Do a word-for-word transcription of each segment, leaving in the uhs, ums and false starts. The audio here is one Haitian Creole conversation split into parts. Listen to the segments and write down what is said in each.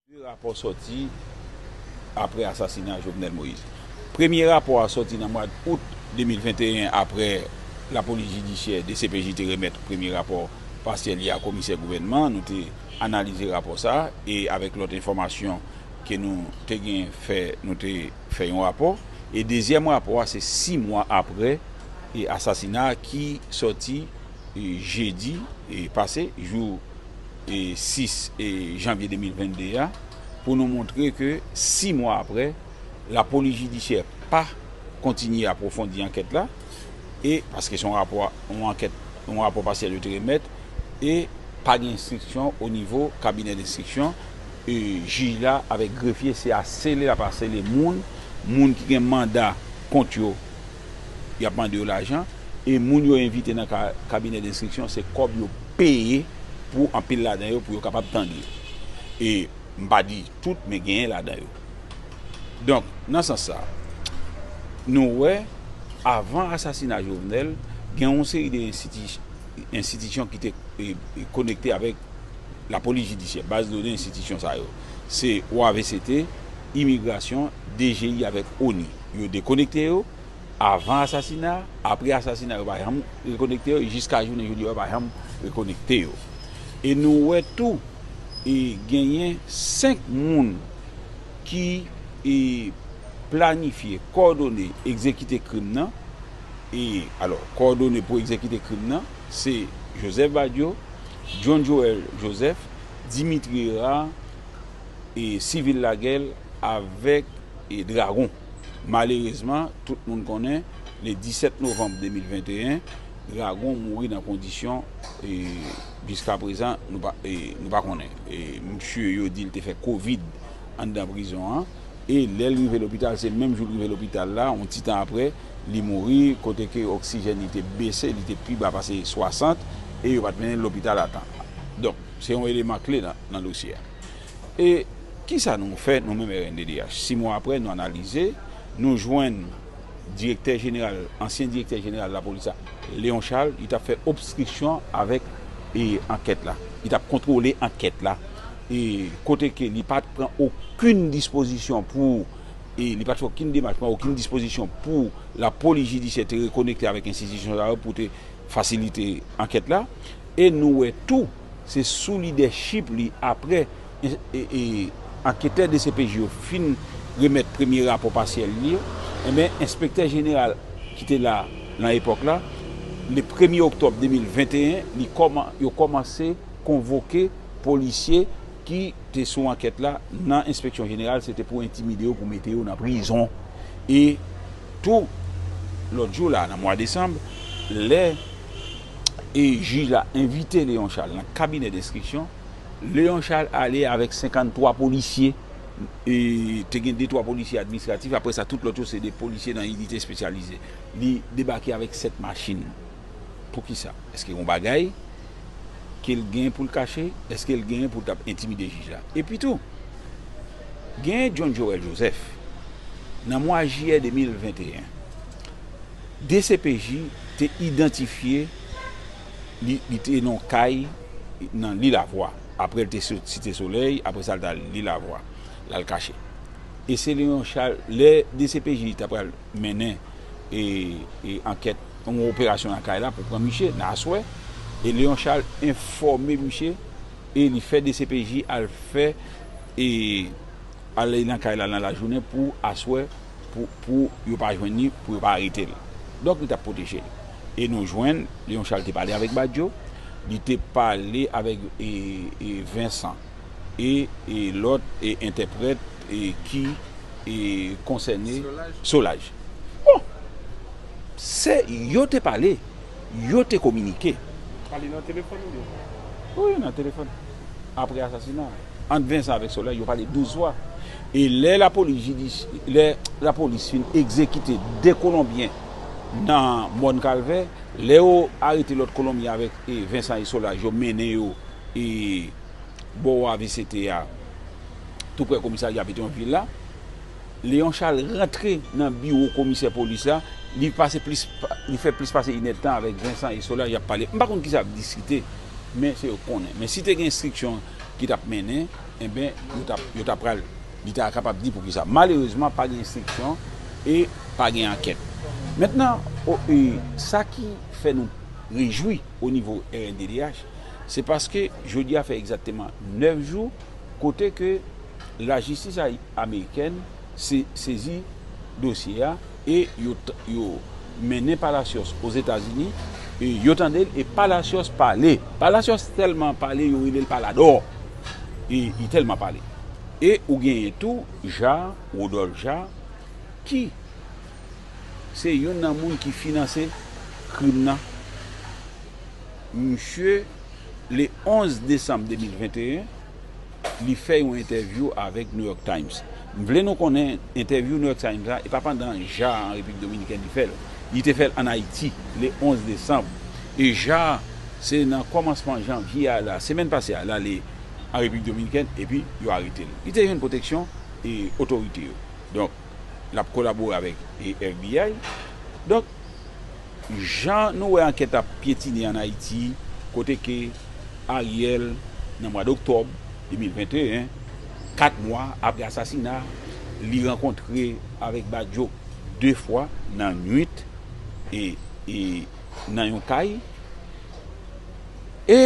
De rapò sòti apre asasina Jovenel Moïse. Premye rapò a sòti nan mwa out de mil venteyen, apre lapolis jidisyè, D C P J, te remèt premye rapò pasyèl li a komisè gouvènman. Nou te analize rapò sa a, e avèk lòt enfòmasyon ke nou te gen fè, nou te fè yon rapò. E dezyèm rapò a, se sis mwa apre, e asasina a ki sòti, e jedi, e pase, jou, e sis, e janvye de mil vennde a, pou nou montre ke sis mwa apre, lapolis jidisyè pa kontinye apwofondi ankèt la, e paske se yon rapò, yon ankèt, yon rapò pasyèl yo te remèt, e pa gen enstriksyon o nivo kabinè denstriksyon, e jij la avèk grefye, se asele l ap asele moun, moun ki gen manda kont yo, y ap mande yo lajan, e moun yo envite nan ka-, kabinè denstriksyon, se kòb yo peye pou anpil ladan yo, pou yo kapab tande. E m pa di tout, men genyen ladan yo. Donk, nan sans sa, nou wè, avan asasina Jovenel, gen yon seri de enstiti-, enstitisyon ki te, e, e, konekte avèk lapolis jidisyè, baz done enstitisyon sa yo. Se O A V C T, imigrasyon, D G I avèk ONI. Yo dekonekte yo avan asasina, apre asasina yo pa janm rekonekte yo, e jiska jounen jodi a yo pa janm rekonekte yo. E nou wè tou, e genyen senk moun ki, e, planifye, kòdone, egzekite krim nan. E, alò, kòdone pou egzekite krim nan, se Joseph Badio, John Joël Joseph, Dimitri Hérard, e Civil Laguel avèk, e Dragon. Malerezman, tout moun konnen, le disèt novanm de mil venteyen, Dragon mouri nan kondisyon, e, jiska prezan, nou pa, e, nou pa konnen. E, misye, yo di l te fè kovid anndan prizon an. E lè l rive lopital, se menm jou l rive lopital la, yon ti tan apre, li mouri, kote ke oksijèn li te bese, li te pi ba pase swasant, e yo pa t mennen l lopital a tan. Donk, se yon eleman kle nan, nan dosye a. E kisa nou fè, nou menm R N D D H? Sis mwa apre, nou analize, nou jwenn direktè jeneral, ansyen direktè jeneral lapolis la, Léon Charles, li t ap fè obstriksyon avèk, e, ankèt la. Li t ap kontwole ankèt la. E kote ke li pa t pran okenn dispozisyon pou, e li pa t fè okenn demach, pran okenn dispozisyon pou lapolis jidisyè te rekonekte avèk enstitisyon sa yo pou te fasilite ankèt la. E nou wè tou, se sou lidèchip li, apre, e, e, e, anketè D C P J yo fin remèt premye rapò pasyèl li, enben, enspektè jeneral ki te la nan epòk la, le premye oktòb de mil venteyen, li kòman-, yo kòmanse konvoke polisye ki te sou ankèt la nan enspeksyon jeneral, se te pou entimide yo, pou mete yo nan prizon. E tou, lòt jou la, nan mwa desanm, lè, e, jij la envite Léon Charles nan kabinè denstriksyon, Léon Charles ale avèk senkanntwa polisye, e te gen de twa polisye administratif, apre sa, tout lòt yo se de polisye nan inite espesyalize. Li debake avèk sèt machin. Poukisa? Èske yon bagay ke l gen pou l kache? Èske l gen pou l t ap entimide jij la? Epi tou, gen John Joël Joseph, nan mwa jiyè de mil venteyen, D C P J te idantifye li, li te nan yon kay nan Lilavwa. Apre l te sot Site Solèy, apre sa l t al Lilavwa. L al kache. E se Léon Charles, lè D C P J ta pral mennen, e, e ankèt, yon operasyon nan kay la pou pran misye, nan aswè. E Léon Charles enfòme misye, e li fè D C P J al fè, e al nan kay la nan lajounen pou aswè, pou, pou yo pa jwenn li, pou yo pa arete l. Donk, li t ap pwoteje l. E nou jwenn, Léon Charles te pale avèk Badio, li te pale avèk, e, e, Vincent, e, e lòt, e, entèprèt, e, ki, e, konsène Solaj. Solaj. Bon, se, yo te pale, yo te kominike. Pale nan telefòn oubyen? Wi, nan telefòn. Apre asasina ant Vincent avèk Solaj, yo pale douz fwa. E lè lapolis jidis-, lè lapolis fin egzekite de Kolonbyen nan Mòn Kalvè, lè yo arete lòt Kolonbyen avèk, e, Vincent e Solaj, yo mennen yo, e, bò A V C T a, tou prè komisarya Petyonvil la, Léon Charles rantre nan biwo komisè polis la, li pase plis, li fè plis pase inèdtan avèk Vincent e Solaj y ap pale. M pa konn kisa y ap diskite, men se yo k konnen. Men si te gen enstriksyon ki t ap mennen, enben, yo t ap, yo t ap pral, li ta kapab di poukisa. Malerezman, pa gen enstriksyon e pa gen ankèt. Mentnan, o, e, sa ki fè nou rejwi o nivo R N D D H, se paske jodi a fè egzakteman nèf jou kote ke lajistis ayi-, amerikèn se-, sezi dosye a e yo t-, yo mennen Palacios Ozetazini e yo tande l e Palacios pale. Palacios tèlman pale, yo rele l Paladò. E li tèlman pale. E ou genyen tou Ja, Rodolphe Ja, ki se youn nan moun ki finanse krim nan. Misye, le onz desanm de mil venteyen, li fè yon entèvyou avèk New York Times. M vle nou konnen entèvyou New York Times la, e pa pandan Ja an Repiblik Dominikèn li fè l. Li te fè l ann Ayiti, le onz desanm. E Ja, se nan kòmansman janvye a la, semèn pase a, l ale an Repiblik Dominikèn, epi yo arete l. Li te jwenn pwoteksyon e otorite yo. Donk, l ap kolabore avèk, e, F B I. Donk, jan nou wè ankèt ap pyetine ann Ayiti, kote ke Ariel, nan mwa doktòb de mil venteyen, kat mwa apre asasina, li rankontre avèk Badio de fwa nan nuit e, e nan yon kay. E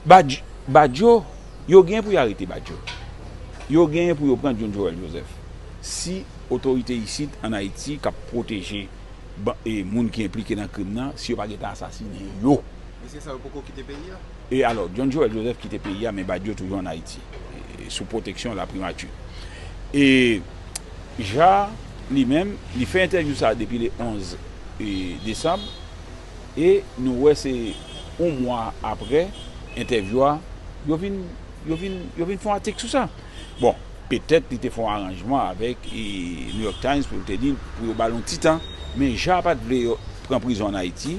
Badj-, Badio, yo gen pou yo arete Badio. Yo gen pou yo pran John Joël Joseph. Si otorite isit ann Ayiti k ap pwoteje ba-, e, moun ki enplike nan krim nan, si yo pa gentan asasinen yo. Mesye sa yo poko kite peyi a? E alò, John Joël Joseph kite peyi a, men Badio toujou ann Ayiti, e, sou pwoteksyon laprimati. E Ja, li menm, li fè entèvyou sa a depi le onz, e, desanm, e nou wè se yon mwa apre entèvyou a, yo vin, yo vin, yo vin fè yon atik sou sa. Bon, petèt li te fè yon aranjman avèk, e, New York Times pou l te di l pou yo ba l yon ti tan, men Ja pa t vle yo pran prizon ann Ayiti,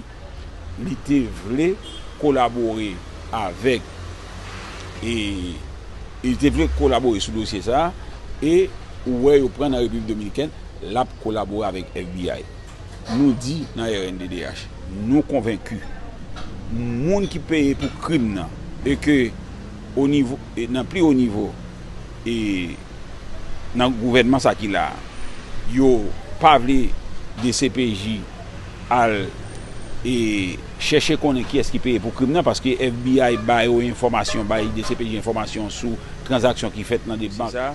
li te vle kolabore avèk, e, li te vle kolabore sou dosye sa a, e ou wè yo pran nan Repiblik Dominikèn, l ap kolabore avèk F B I. Nou di nan R N D D H, nou konvenki, moun ki peye pou krim nan, e ke o nivo, e nan pli o nivo, e nan gouvènman sa ki la a, yo pa vle D C P J al, e, chèche konnen kiyès ki peye pou krim nan, paske F B I ba yo enfòmasyon, bay D C P J enfòmasyon sou tranzaksyon ki fèt nan de bank. Sa,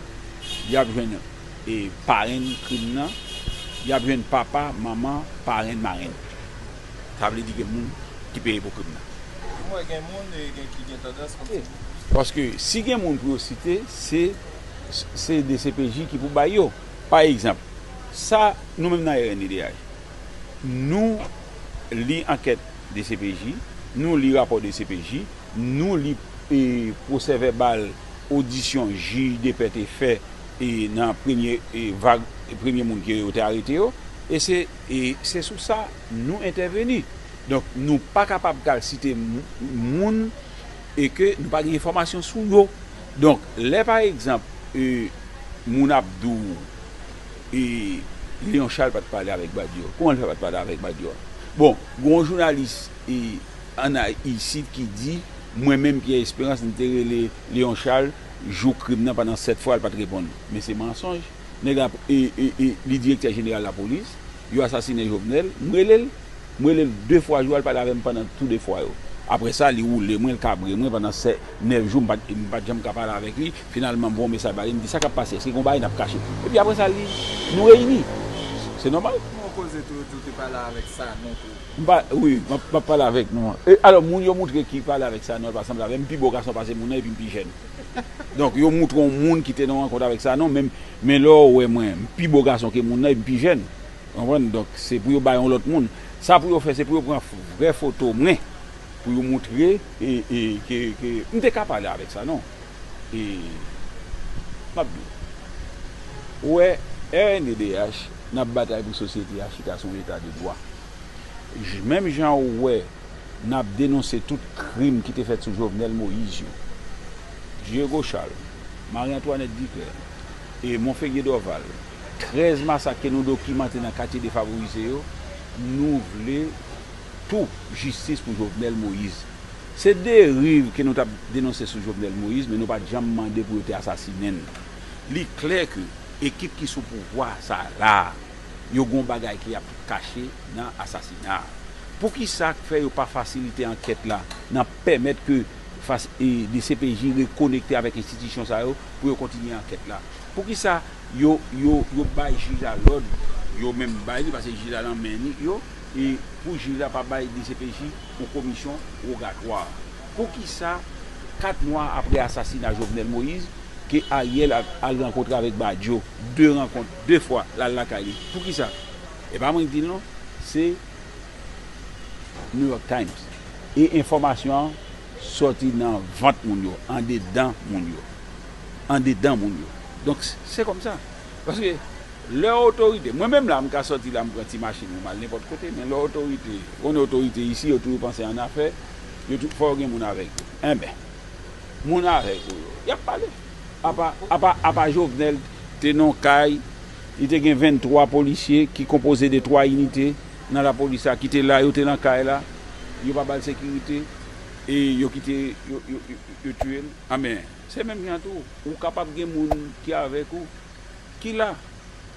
y ap jwenn, e, parenn krim nan, y ap jwenn papa, manman, parenn, marenn. Sa vle di gen moun ki peye pou krim nan. Mwen gen moun, e, gen ki gen tandans kòmsi. Paske si gen moun pou yo site, se, se D C P J ki pou bay yo. Pa egzanp, sa nou menm nan R N D D H, nou li ankèt D C P J, nou li rapò D C P J, nou li, e, pwosè vèbal odisyon jij de pè te fè, e, nan premye, e, vag, premye moun ke yo te arete yo, e se, e se sou sa nou entèveni. Donk, nou pa kapab kal site m-, moun e ke nou pa gen enfòmasyon sou yo. Donk, lè pa egzanp, e, moun ap di w, e, Léon Charles pa t pale avèk Badio. Kòman l fè pa t pale avèk Badio a? Bon, gen yon jounalis, e, ann Ay-, isit ki di, mwen menm Pierre Espérance, m te rele Léon Charles jou krim nan pandan sèt fwa, l pa t reponn. Men se mansonj. Nèg la, e, e, e, li direktè jeneral lapolis, yo asasinen Jovenel, m rele l. M rele l de fwa jou a, l pale avè m pandan tou de fwa yo. Apre sa, li woule mwen, l kabre mwen pandan sè-, nèf jou, m pa t, m pa t janm ka pale avèk li. Finalman, m voye yon mesaj ba li, m di, "Sa k ap pase? Èske gen yon bagay n ap kache?" Epi apre sa, li, nou reyini. Se nòmal. Mwen koze tou, tou te pale avèk Sanon tou. M pa, wi, m ap, m ap pale avèk nou. E, alò, moun yo moutre ki pale avèk Sanon, pa sanble avè m, m pi bo gason pase moun nan, epi m pi jèn. Donk, yo moutre yon moun ki te nan rankont avèk Sanon, men, men lè w wè mwen, m pi bo gason ke moun nan, epi m pi jèn. Konprann? Donk, se pou yo bay yon lòt moun. Sa pou yo fè, se pou yo pran f-, vrè foto mwen, pou yo moutre, e, e, ke, ke m te ka pale avèk Sanon. E, m ap di w. Ou wè, R N D D H, n ap batay pou sosyete a chita sou yon eta de dwa. J-, menm jan ou wè n ap denonse tout krim ki te fèt sou Jovenel Moïse yo, Diego Charles, Marie Antoinette Duclair e Monferrier Dorval, trèz masak ke nou dokimante nan katye defavorize yo, nou vle tou jistis pou Jovenel Moïse. Se deriv ke nou t ap denonse sou Jovenel Moïse, men nou pa t janm mande pou yo te asasinen l. Li klè ke ekip ki sou pouvwa sa a la a, yo gen yon bagay ki ap kache nan asasina a. Poukisa k fè yo pa fasilite ankèt la nan pèmèt ke fas, e, D C P J rekonekte avèk enstitisyon sa yo pou yo kontinye ankèt la? Poukisa yo, yo, yo bay jij la lòd, yo menm bay li, paske jij la nan men li, yo, e pou jij la pa bay D C P J yon komisyon wogatwa? Poukisa, kat mwa apre asasina Jovenel Moïse, ke Ariel al, al rankontre avèk Badio, de rankont, de fwa, l al lakay li? Poukisa? E pa mwen ki di l non, se New York Times. E enfòmasyon an sòti nan vant moun yo, andedan moun yo. Andedan moun yo. Donk, se kòmsa. Paske lè otorite, mwen menm la, m ka sòti la, m pran ti machin, m al nenpòt kote, men lè otorite, ou konnen otorite isi, yo toujou panse an afè, yo tou, fò yo gen moun avèk yo. Enben, moun avèk ou yo, y ap pale. Apa, apa, apa Jovenel te nan kay, li te gen venntwa polisye ki konpoze de twa inite nan lapolis la ki te la, yo te nan kay la, yo pa ba l sekirite, e yo kite, yo, yo, yo, yo tiye l. Anben, se menm jan tou, ou kapab gen moun ki avèk ou, ki la,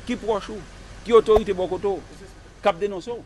ki pwòch ou, ki otorite bò kote w, k ap denonse w.